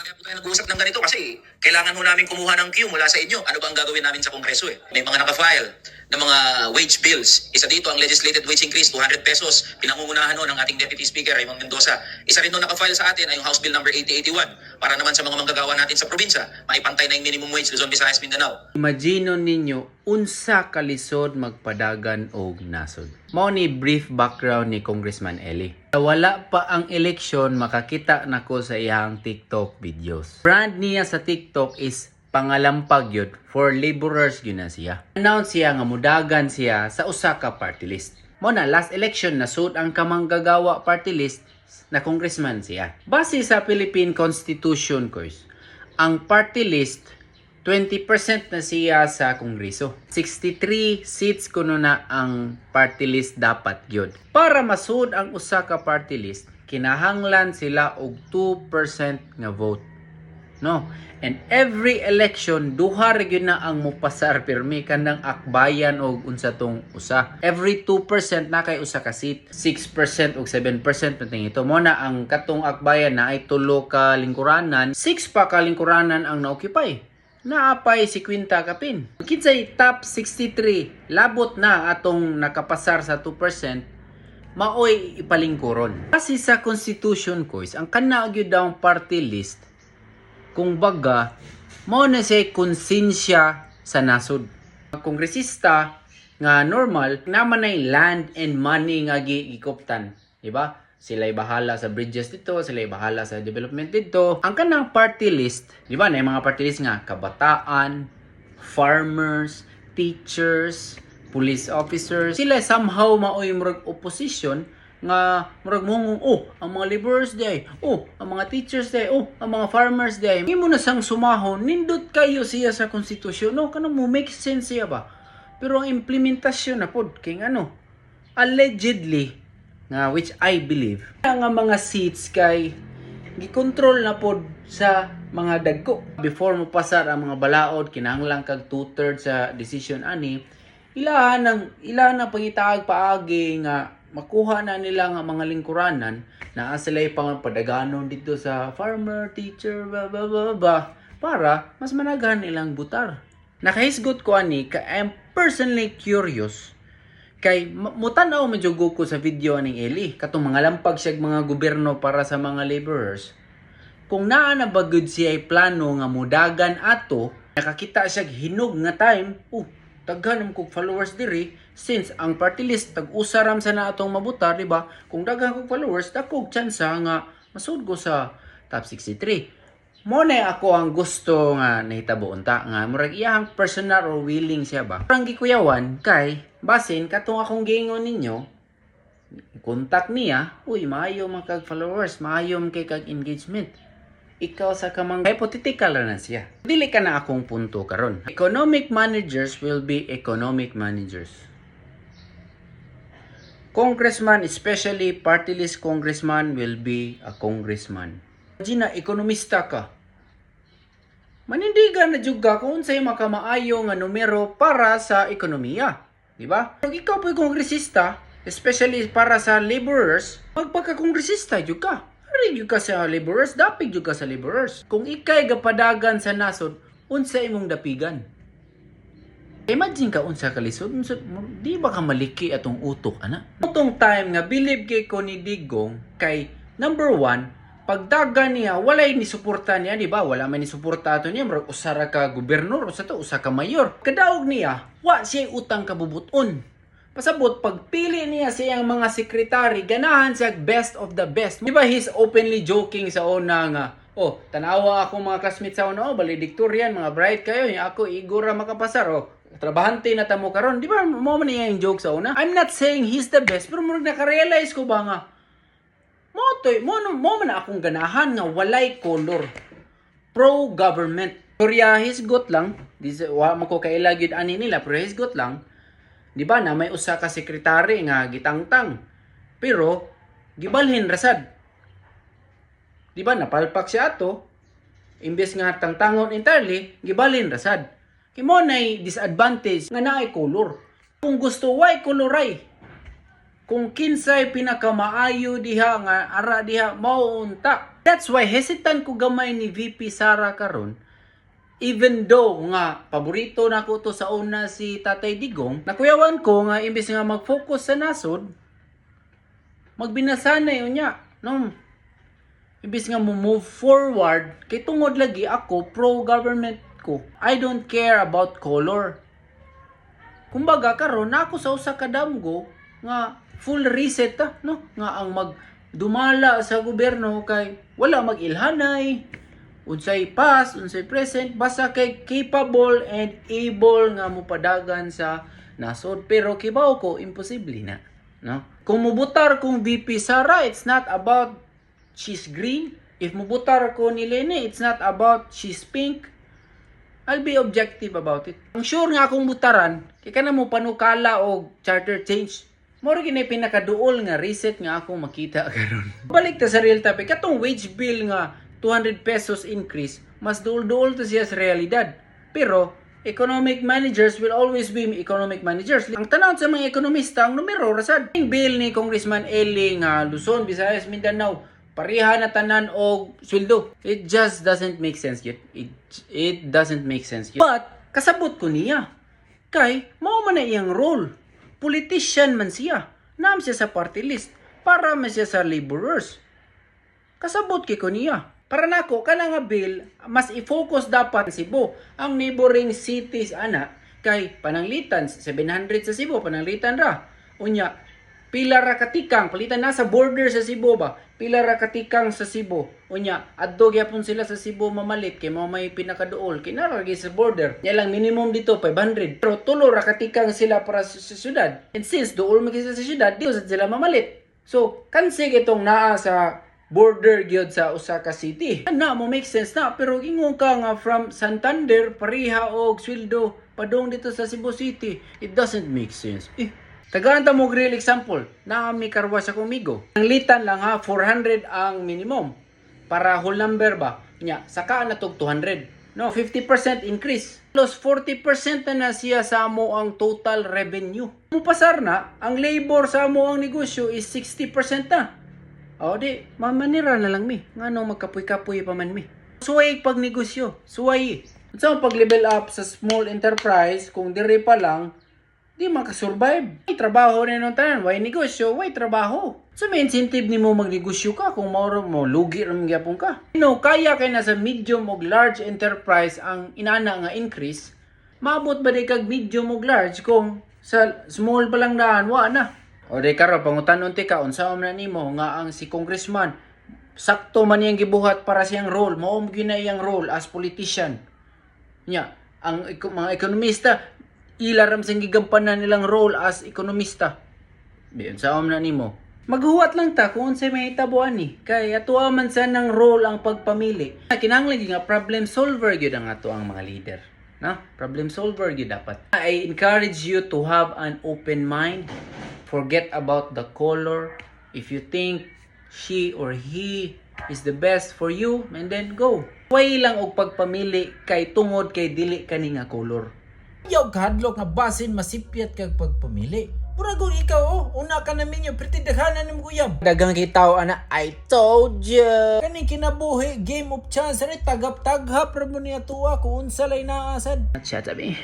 Kaya po tayo nag-uusap ng ganito kasi kailangan ho namin kumuha ng cue mula sa inyo. Ano ba ang gagawin namin sa Kongreso eh? May mga naka-file na mga wage bills. Isa dito ang legislated wage increase, 200 pesos. Pinangungunahan ho ng ating Deputy Speaker, Raymond Mendoza. Isa rin ho naka-file sa atin ay yung House Bill number 8081 para naman sa mga manggagawa natin sa probinsya, maipantay na yung minimum wage Luzon, Visayas, Mindanao. Imagine ninyo unsa kalisod magpadagan og nasod. Mao ni brief background ni Congressman Eli. Wala pa ang eleksyon, makakita nako sa iyang TikTok videos. Brand niya sa TikTok is pangalampag yun for laborers yun na siya. Announce siya nga mudagan siya sa usa ka party list. Mo na last election nasud ang Kamanggagawa party list na congressman siya. Base sa Philippine Constitution course, ang party list 20% na siya sa Kongreso. 63 seats kuno na ang party list dapat gyud. Para masud ang usa ka party list, kinahanglan sila og 2% nga vote. No? And every election, duha ra gyud na ang mupasar pirmi, kanang Akbayan og unsa tong usa. Every 2% na kay usa ka seat, 6% og 7% pating ito. Mo na ang katong Akbayan na ay tulo ka lingkuranan, 6 pa ka lingkuranan ang na-occupy. Naapay 50 kapin. Kinsay top 63 labot na atong nakapasar sa 2% maoy ipalingkuron. Kasi sa constitution kois, ang kana gyud daw ang party list, kung baga, mao na siya konsensya sa nasod. Kongresista nga normal, naman ay land and money nga gikuptan, di ba? Sila'y bahala sa bridges dito, sila'y bahala sa development dito. Ang kanang party list, di ba, na yung mga party list nga kabataan, farmers, teachers, police officers, sila somehow maoy murag opposition nga murag mongong, "Oh, ang mga laborers day, oh, ang mga teachers day, oh, ang mga farmers day." Imo na sang sumahon, nindot kayo siya sa konstitusyon, no? Kanang mo make sense siya ba, pero ang implementasyon na pod kay ano, allegedly nga, which I believe nga mga seats kay gikontrol na pod sa mga dagko. Before mo pasar ang mga balaod, kinahanglan kag two-thirds sa decision ani. Ilahan ng pangitaag paagi nga makuha na nila nga mga lingkuranan, naa sila pang padaganon dito sa farmer, teacher, blah, blah, blah, blah, para mas managhan nilang butar. Nakahisgot ko ani ka I'm personally curious kay mutan-aw man jud ko sa video aning Eli, katong mga lampag siya mga gobyerno para sa mga laborers, kung naa na ba gud siya ay plano nga mudagan ato nakakita siya hinog nga time, oh, daghan man kog followers diri, since ang party list tag-usa ram sa na atong mabutar, di ba? Kung daghan kog followers, dakog tsansa nga masud ko sa top 63. Mo na ako ang gusto nga nahitabo unta nga murag iyahang personal or willing siya ba. Parang gikuyawan kay basin katong akong giingon ninyo, contact niya, "Uy, maayo man kag followers, maayo man kay kag engagement." Ikaw sa kamang hypothetical ra na siya. Dili ka na akong punto karon. Economic managers will be economic managers. Congressman, especially party list congressman, will be a congressman. Imagine na ekonomista ka. Manindigan na jud ka kung unsay makamaayo nga numero para sa ekonomiya. Di ba? Kung ikaw po'y kongresista, especially para sa laborers, magpagka-kongresista jud ka. Ari jud ka sa laborers, dapig jud ka sa laborers. Kung ikay gapadagan sa nasod, unsa imong dapigan? Imagine ka unsa kalisod, unsa, di ba ka maliki atong utok ana? Atong time nga believe kay ko ni Digong kay number one, pagdagan niya, walay ni suporta niya, di ba? Wala man ni suporta ato niya, murag usa ra ka gobernador, usa to, usa ka mayor. Kadaog niya, wa siya utang kabubuton. Pasabot, pagpili niya sa iyang mga sekretary, ganahan siya best of the best. Di ba he's openly joking sa una nga, "Oh, tanawa ako mga classmates sa una, oh, valedictorian, mga bright kayo, yung ako, igora makapasar, oh, trabahante na tamo karon." Di ba, mo man niya yung joke sa una? I'm not saying he's the best, pero murag naka-realize ko ba nga, mo to, mo, mo man na akong ganahan nga walay color. Pro-government. Korea hisgot lang, di wa man ko kaila gyud ani nila, pero hisgot lang. Di ba na may usa ka sekretary nga gitangtang. Pero gibalhin rasad. Di ba napalpak siya ato? Imbes nga tangtangon entirely, gibalhin rasad. Kay mo nay disadvantage nga naay color. Kung gusto way koloray. Kung kinsay pinakamaayo diha nga ara diha mao unta. That's why hesitant ko gamay ni VP Sara karon, even though nga paborito na ko to sa una si Tatay Digong. Nakuyawan ko nga imbes nga mag-focus sa nasod, magbinasanay unya, no? Imbes nga mo move forward, kay tungod lagi ako pro-government ko. I don't care about color. Kumbaga karon na ako sa usa ka damgo nga full reset ta, no? Nga ang magdumala sa gobyerno kay wala mag-ilhanay, unsay past, unsay present, basta kay capable and able nga mopadagan sa nasod. Pero kibaw ko imposible na, no? Kung mubutar kong VP Sara, it's not about she's green. If mubutar ko ni Leni, it's not about she's pink. I'll be objective about it. Ang sure nga akong butaran, kay kana mo panukala og charter change. Mao ra gyud pinakaduol nga reset nga akong makita karon. Balik ta sa real topic, katong wage bill nga 200 pesos increase, mas duol-duol to siya sa realidad. Pero economic managers will always be economic managers. Ang tanaw sa mga ekonomista, ang numero rasad. Ang bill ni Congressman Eli nga Luzon, Visayas, Mindanao, pareha na tanan og sweldo. It just doesn't make sense yet. It doesn't make sense yet. But kasabot ko niya. Kay mao man na iyang role. Politician man siya. Naam siya sa party list para man siya sa laborers. Kasabot kay ko niya. Para nako kana nga bill mas i-focus dapat sa Cebu. Ang neighboring cities ana kay pananglitan 700 sa Cebu, pananglitan ra. Unya pila ra katikang palitan na sa border sa Cebu ba? Pila ra katikang sa Cebu. Unya adto gyapon sila sa Cebu mamalit kay mao may pinakaduol kay naa ra sa border. Nya lang minimum dito 500. Pero tulo ra katikang sila para sa syudad. And since duol man sila sa syudad, di sad sila mamalit. So, kansig itong naa sa border gyud sa usa ka city. Na mo make sense na, pero ingon ka nga from Santander pareha og sweldo padung dito sa Cebu City. It doesn't make sense. Eh, tagaan ta mo og real example. Naa mi car wash akong amigo. Ang litan lang ha, 400 ang minimum. Para whole number ba? Nya, saka na tog 200. No, 50% increase. Plus 40% na na siya sa amo ang total revenue. Mupasar na, ang labor sa amo ang negosyo is 60% na. O di, mamanira na lang mi. Ngano magkapoy-kapoy pa man mi. Suway pag negosyo, suway. Unsa man pag level up sa small enterprise kung diri pa lang di makasurvive? May trabaho na nung tanan, way negosyo, way trabaho. So may incentive nimo magnegosyo ka kung mao mo lugi ra man gyapon ka. No, kaya kay nasa medium og large enterprise ang inana nga increase, maabot ba di kag medium og large kung sa small pa lang daan wa na? O di karon pangutan-on ti ka unsa man na nimo nga ang si congressman sakto man iyang gibuhat para siyang role, mao man gyud na iyang role as politician. Nya, ang mga ekonomista ila ram sing gigampanan nilang role as ekonomista. Di unsa man na nimo? Maghuwat lang ta kung unsay mahitabo ani kay atoa man sa nang role ang pagpamili. Kinahanglan gyud nga problem solver gyud ang ato ang mga leader. No? Problem solver gyud dapat. I encourage you to have an open mind. Forget about the color. If you think she or he is the best for you, and then go. Way lang og pagpamili kay tungod kay dili kani nga color. Yaw kahadlok nga basin masipyat kag pagpamili. Murag ikaw oh, una ka na minyo, pretty daghanan nimo uyab. Dagang kay tao ana, I told you. Kaning kinabuhi, game of chance, ani tagap-taghap ra mo niya tuwa kung unsa lay naa sad. Chat abi.